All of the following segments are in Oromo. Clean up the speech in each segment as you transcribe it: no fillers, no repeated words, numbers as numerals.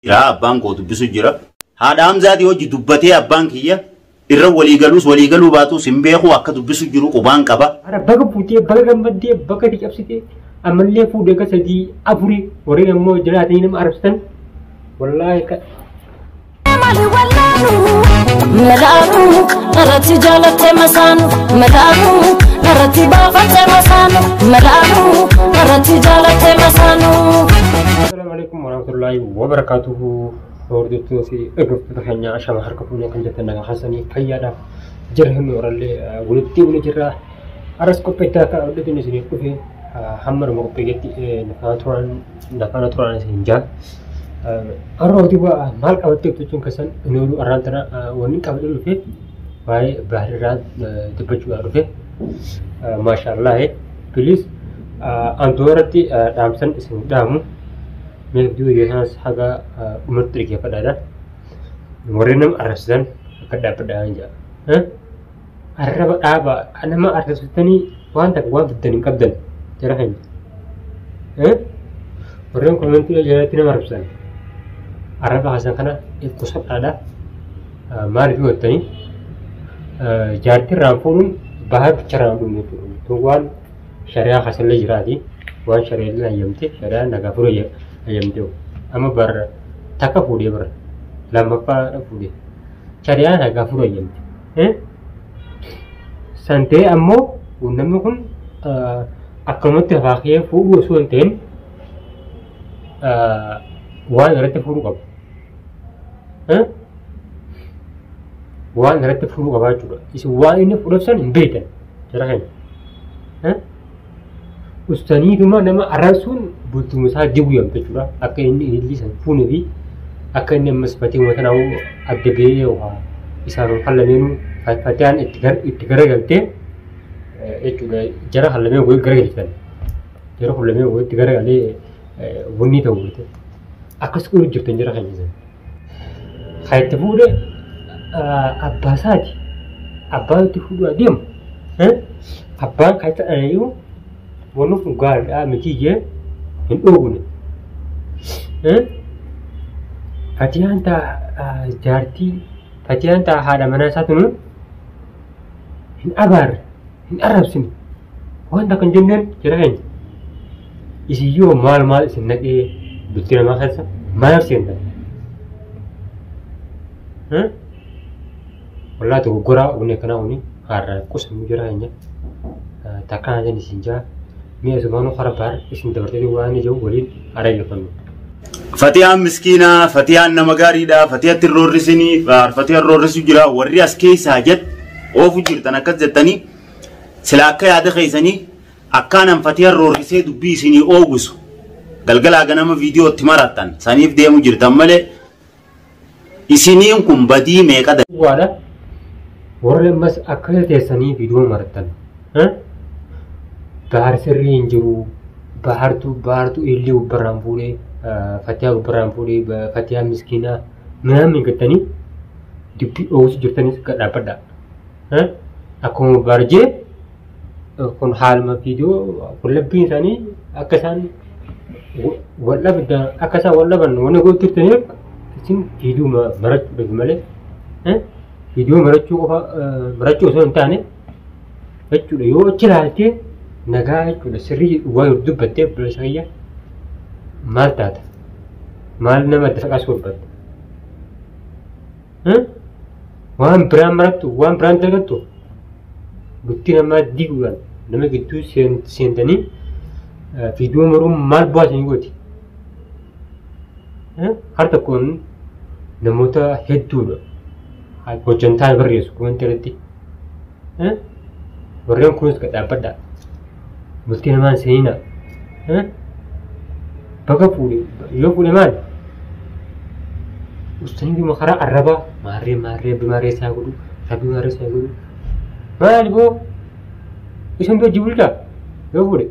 Jira abbaan koo dubbisu jira. Haadha Hamzaatii hojii dubbatee abbaan kiyya irra walii galuus walii galuu baatus hin beeku akka dubbisu jiru qubaan qaba. Ara baga fuutee baga gammaddee baga itti cabsitee ammallee fuudhee akka sadii afurii warreen ammoo jalaatanii nama arabsitan wallaahi ka Melaanu narratti jaalatte masaanu melaanu narratti baafatte masaanu melaanu narratti jaalatte masaanu. Assalaamu alaikum warahmatullaahi wabarakaatuhu. Hordoftoota fi dhaggeeffattoota keenya ashama harka fuunee kan jettan nagaa haasanii fayyaadhaaf jira hin warallee walitti buune jirra. Aras qopheettaa akka dhufin isiniif dhufe hamma dhuma qopheetti nafaana turan isin jaa. Har'a hojii maal qabattee jechuun keessan inni oduu arraan tana wanni qabadhe dhufe waa'ee baarirraan dubbachuudhaan dhufe. Maashaallah please antuu irratti dhaamsan isin dhaamu. Mee viidiyoo sanas haga dhumatti dhaggeeffadhaadha. Warreen nama arrabsitan akka dhaabbadhaa jedha. Arraba dhaaba nama arrabsitanii waan takka waan fiddan hin qabdan jara keenya. Warreen komentii jalatti nama arrabsan arraba haasan kana qusadhaadha. Maaliif jettanii jaartii irraan fuudhuun bahaa bicharaan fuudhuun jechuudha. Waan shari'aa kasallee jiraati. Waan shari'aan hayyamte shari'aan nagaa fuudhee hayyamte amma bara takka fuudhee bara lammaffaa fuudhee shari'aan nagaa fuudhee hayyamte. San ta'ee ammoo namni kun akkanumatti lafaa ka'ee fuudhuu osoo hin ta'in waan irratti fuudhuu qaba. Waan irratti fuudhuu qaba jechuudha. Isin waan inni fuudhuuf san hin beektan jara keenya. Ustaniituma nama arrabsuun bultuma isaa dibu yamta jechuudha. Akka inni ilillii san fuunee fi akka inni ammas fatee uummata naannoo adda ba'ee yookaan isaan kan lameenuu fatiyaan itti garagaltee jechuudha. Jara kan lameen wayii garagalchan. Jara kun lameen wayii itti garagalee wanni ta'u gote. Akkas godhu jirtan jara keenya sana. Kan itti fuudhe abbaa isaati. Abbaan itti fuudhu adeemu. Abbaan kan itti dhalayyuu wanni kun gaariidha miti jee hin dhoowwine. Fatiyaan taa jaartii Fatiyaan taa haadha manaa isaa tunu hin abaarre hin arrabsine wanta kan jenneen jara keenya. Isiyyoo maal maal isin naqee bultii namaa keessa maal seentan? Wallaahi dogoggoraa wanni akkanaa kuni har'a qusannu jara keenya. Takkaan isin isin jaa mi'a isumaanuu kara baar isin dabartee waan ija'u waliin dhaggeeffannu. Fatiyaan miskiinaa, Fatiyaan nama gaariidha, Fatiyatti roorrisinii, Fatiyaan roorrisu jira, warri as keessaa jet oofu jirtan akkas jettanii sila akka yaada keessanii akkaanan Fatiyaan roorrisee dubbii isinii oogusu galgalaa ganama viidiyoo itti marattan saniif deemu jirtan malee isiniin kun badii meeqa Waadha. Warri ammas akkasa teessanii viidiyoo marattan. Bahar sirrii hin jiru. Bahartu bahartu illee gubbarraan fuudhee fatiyaa gubbarraan fuudhee fatiyaa miskiinaa minaamin gattanii dubbii oomishu jirtanis gad dhaabbadha. Akkuma barjee kun haaluma viidiyoo qullabbiin isaanii akka isaan wal dhaban akka isaan wal dhaban wanni godhu turtaniif isin viidiyoo marachuudhaaf malee viidiyoo marachuu qofa marachuu osoo hin taane jechuudha yoo achi ilaaltee nagaa jechuudha sirrii dhugaa yoo dubbattee obboleessa kiyya maal taata maal nama adda faqaasuu barbaadda waan biraan marattu waan biraan dalgattu bultii namaa diiguudhaan nama gidduu seentanii viidiyoo maruun maal bu'aa isinii gooti? Har tokkoon namoota hedduudha hojjantaa barreessu komentii irratti. Warreen kunis gad dhaabbadhaa. Bultii namaa hin seeninaa. Baga fuudhe yoo fuudhe maali? Ustaanii dhuma karaa arrabaa maarree maarree rabbi maarree isaa godhu rabbi maarree isaa godhu. Maali boo? Isin hojii bulchaa yoo fuudhe.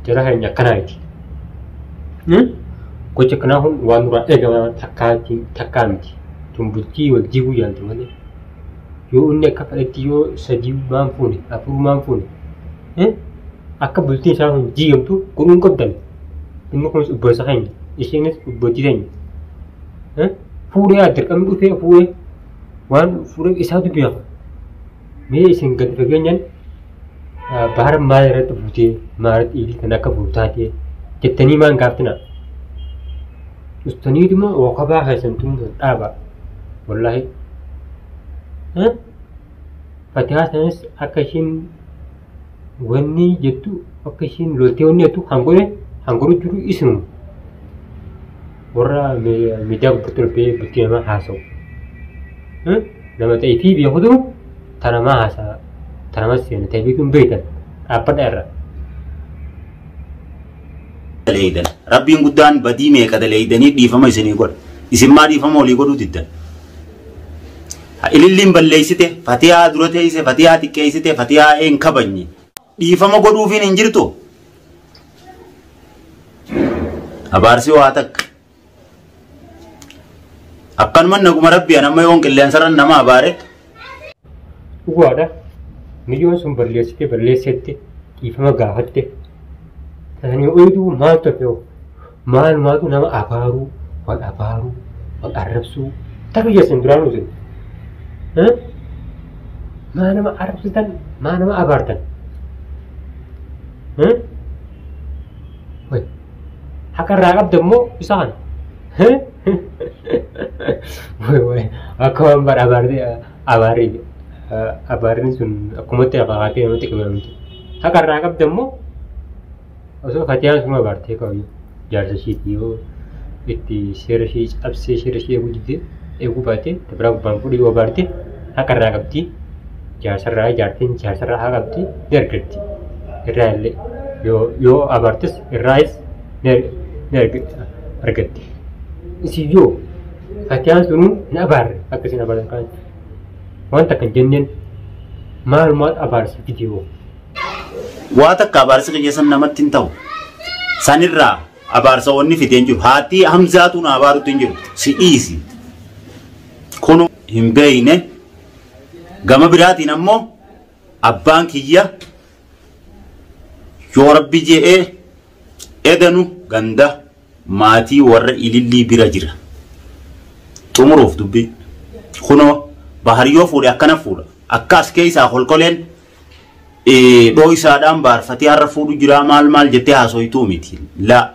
Jara keenya akkanaa miti. Gocha akkanaa kun waan duraa eegamaa takkaa miti. Tun bultii wal diiguu yaalti malee. Yoo inni akka fedhetti yoo sadii maan fuune afur maan fuune. Akka bultiin isaa kun diigamtu godhuu hin qabdan. Inni kunis obboleessa keenya. Isheenis obboleettii teenya. Fuudhee dirqamni dhufee fuudhee waan fuudhee isaatu beeka. Mee isin gadi fageenyaan Bahar maal irratti fuutee maal irratti ililii kan akka fuutaatee jettanii maan gaaftina. Ustaniituma wakabaa keessan tumuun dhaaba. Wallaahi. Fatihaa sanis akka ishiin wanni jettu akka ishiin loltee wanni jettu kan godhe kan godhu jiru isinuma. Warra miidiyaa gubbaatti ol ba'ee bultii namaa haasa'u. Nama ta'ee fi beekutu tanamaa haasa'a. Tanama seena ta'ee beekuu hin beektan. Dhaabbadha irra. Daleeydan. Rabbiin guddaan badii meeqa daleeydanii dhiifama isinii godha. Isin maa dhiifama walii godhuu diddan? Ililliin balleessite, Fatihaa dura teeyse, Fatihaa xiqqeessite, Fatihaa een kabajne. Dhiifama godhuufiin hin jirtu. Abaarsi waa takka. Akkanuman naguma rabbi an amma yoon qilleensarra nama abaare. Dhugaadha. Miyyoon sun balleessite balleessetti dhiifama gaafatte. Sanii oliitu maaltu hafe hoo? Maalumaatu nama abaaruu, wal abaaruu, wal arrabsuu. Takka keessan duraan isin. Maa nama arrabsitan, maa nama abaartan? Way. Haqa irraa qabda immoo isa kana. Way way akka waan bara abaarri abaarri abaarri sun akkumatti qabaatee namatti qabamti. Haqa irraa qabda immoo osoo fatiyaan suma abaartee qabu jaarsa ishiitii yoo itti seera ishii cabsee seera ishii eeguu didee eeguu baate biraa gubbaan fuudhee yoo abaarte haqa irraa qabdi. Jaarsarraa jaartiin jaarsarraa haqa qabdi ni argatti. Irraa illee yoo yoo abaartes irraayis ni argatti. Isin yoo fatiyaan sunuu hin abaarre akka isin abaartan kan waan takka hin jenneen maalumaatu abaarsa fidiyoo. Waa takka abaarsi kiyya san namatti hin ta'u. Sanirraa abaarsa wanni fide hin jiru. Haati Hamzaatu na abaarutti hin jiru. Si dhiisi. Kun hin beeyne. Gama biraatiin ammoo abbaan kiyya yoo rabbi je'ee edanu ganda maatii warra ilillii bira jira. Xumuruuf dubbii. Kunoo bahar yoo fuudhe akkana fuudha. Akka as keessaa kolkoleen dhooysaadhaan bahar fatiyaarra fuudhu jiraa maal maal jettee haasoytuu miti. Laa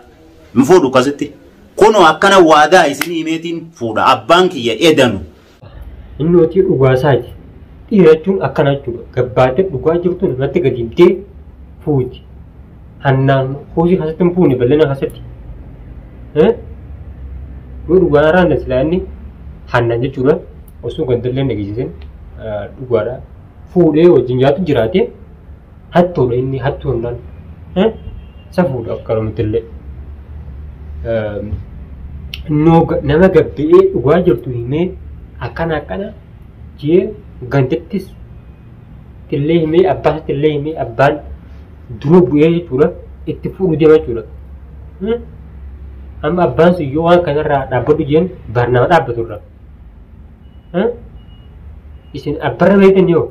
hin fuudhu akkasitti. Kunoo akkana waadaa isinii himeetiin fuudha. Abbaan kiyya edanu. Inni hojii dhugaa isaati. Dhiira jechuun akkana jechuudha. Gabbaatee dhugaa jirtu namatti gadi himtee fuuti. Hannaan kuusii keessatti hin fuune bal'ina keessatti. Yoo dhugaan araanne silaa inni hannaan jechuudha. Osoo gandallee hin dhageessisin dhugaadha. Fuudhee wajjin jiraatu jiraate hattuudha inni hattuu hannaan. Safuudha akkanumatti illee. Innoo nama gabbi'ee dhugaa jirtu himee akkana akkana jee gandattis illee himee abbaatti illee himee abbaan dura bu'ee jechuudha itti fuudhu deema jechuudha. Amma abbaan sun yoo waan kanarraa dhaabbadhu jeen bar nama dhaabbatu irraa. Isin abbarra beektan yoo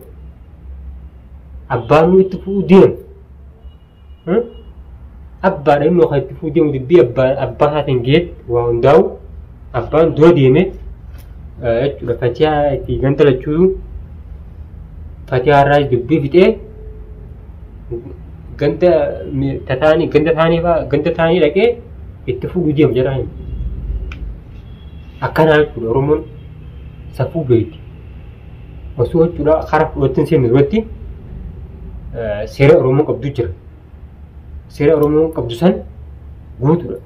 abbaan nu itti fuudhu deemu. Abbaadha inni kan itti fuudhu deemu dubbii abbaa abbaa isaatiin geetti waa hundaa'u abbaan dura deeme jechuudha fatihaa itti ganta lachuutu fatihaa irraa dubbii fixee ganda tataanii ganda taanii fa'aa ganda taanii dhaqee itti fuudhu deemu jedhaa hin. Akkanaa jechuudha Oromoon safuu beekti. Osoo jechuudha karaa fudhatti hin seenne duratti seera Oromoon qabdu jira. Seera Oromoon qabdu san guutuudha.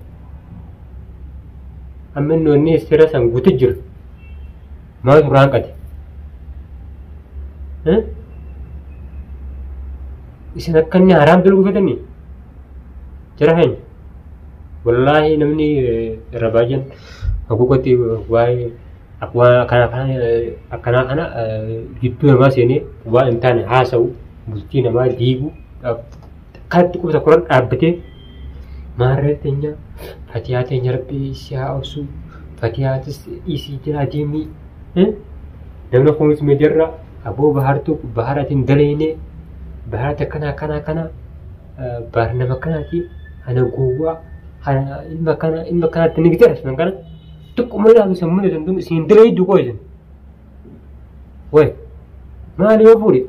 Amma inni wanni seera san guute jira. Maaltu irraa hanqate? Isin akka inni haraam dalaguu fedhanii? Jara keenya. Wallaahi namni irra baay'een haguugatti waa'ee waan akkanaa kana gidduu namaa seenee waan hin taane haasa'u bultii namaa diigu akkanatti quba tokko irra dhaabbatee maarree teenya fatiyaa teenya rabbi si haa obsu fatiyaatis dhiisii jira deemii namni kunis miidiyaarra aboo bahartu baharatiin daleeyne baharati akkana akkana akkana Baar nama akkanaati ana gowwaa ana ilma kana ilma kanaatti ni giteera isin kana xiqquma ilaalu sammuu isin tun isin diree hedduu koo isin. Way maali yoo fuudhe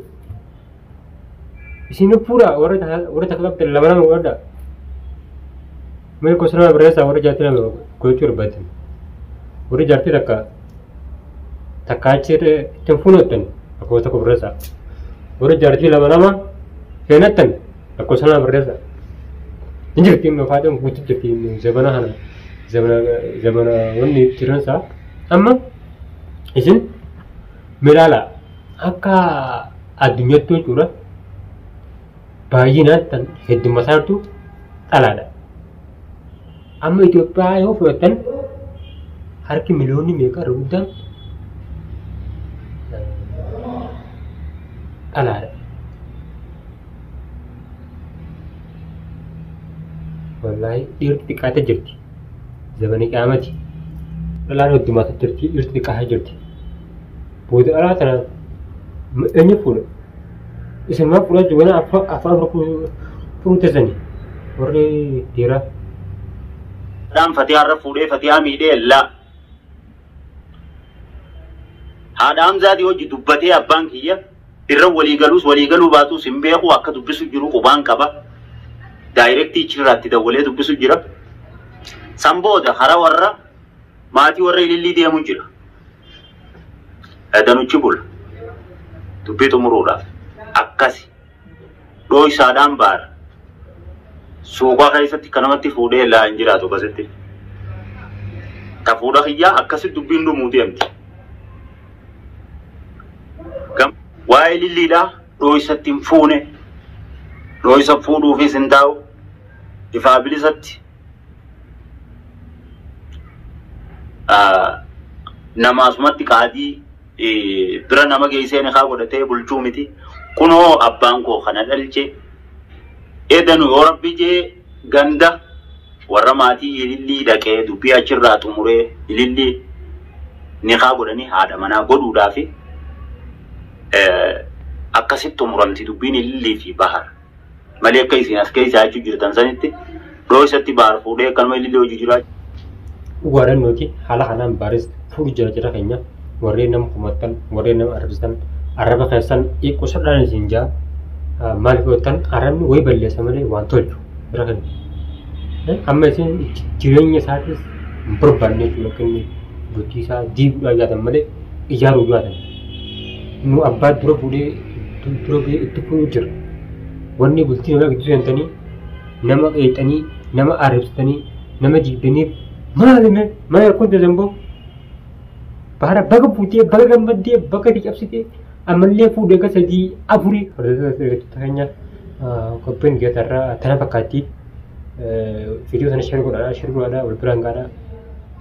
isin fuudha warra warra takka qabdan lama lama godhadhaa. Mee gosa nama barreessaa warra jaartii lama gochuu barbaadan. Warri jaartii takka takka achi ittiin fuunattan lakkoofsa tokko barreessaa. Warri jaartii lama lama seenattan lakkoofsa lama barreessaa. Ni jirti inni faadhaan guutuu jirti inni zabana kana zabana zabana wanni jiransaa amma isin milaala akka addunyaatti jechuudha baay'inaan tan heddummataa jirtu dhalaadha. Amma Itoophiyaa yoo fudhattan harki miliyoonni meeqa irra guddaan dhalaadha. Wallaahi dhiirti xiqqaatee jirti. Zabani qaamati. Dhalaan heddummataa jirti dhiirti xiqqaatee jirti. Booda dhalaa tana eenyu fuudha? Isin maal fuudhaa jiru? Wanaa afaan afur fuudhuu teessanii warri dhiiraa. Haadhaan Fatihaa irra fuudhee Fatihaa miidhee laa. Haadha Hamzaatii hojii dubbatee abbaan kiyya irra walii galuus walii galuu baatus hin beeku akka dubbisu jiru qubaan qaba. Daayirektii achirraatti dawwalee dubbisu jira. San booda hara warra maatii warra ilillii deemu jira. Danuchi bula. Dubbii xumuruudhaaf akkasi dhooysaadhaan baara. Suuqaa keessatti kanamatti fuudhee laa hin jiraatu akkasitti. Ta fuudha kiyyaa akkasi dubbiin dhumuu deemti. Waa'ee lilliidhaa dhooysatti hin fuune. Dhooysa fuudhuufis hin taa'u. Ifaa bilisatti nama asumatti qaadii bira nama geessee nikaa godhatee bulchuu miti. Kunoo abbaan koo kana dhalche edanu yoo rabbi jee ganda warra maatii ilillii dhaqee dubbii achirraa xumuree ilillii nikaa godhanii haadha manaa godhuudhaafi akkasitti xumuramti dubbiin ilillii fi bahar. Malee akka isin as keessaa jechuu jirtan sanitti dhooysatti bahar fuudhee akkanuma ilillii hojii jiraa. Dhugaadhaan nuti haala kanaan baaris fuudhu jira jira keenya warreen nama kumattan warreen nama arrabsitan arraba keessan qusadhaan isin jaa maaliif yoottan arrabni wayi balleessa malee waan tolchu bira keenya. Amma isin jireenya isaatis hin barbaanne jechuudha akka inni bultii isaa diiguudhaan yaatan malee ijaaruu yaatan. Nu abbaa dura fuudhee dura bu'ee itti fuudhuu jira. Wanni bultii namaa gidduu seentanii nama qeexanii nama arrabsitanii nama diigdaniif maali mee maal rakkoon teessan boo? Baara baga fuutee baga gammaddee baga itti cabsitee ammallee fuudhee akka sadii afurii. Hordoftoota keenya qophiin geetarraa tana fakkaatti. Viidiyoo sana share godhaa share godhaa wal biraan gaadhaa.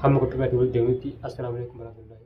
Hamma qophii baatee wal deemutti assalaamu alaikum warahmatullahi.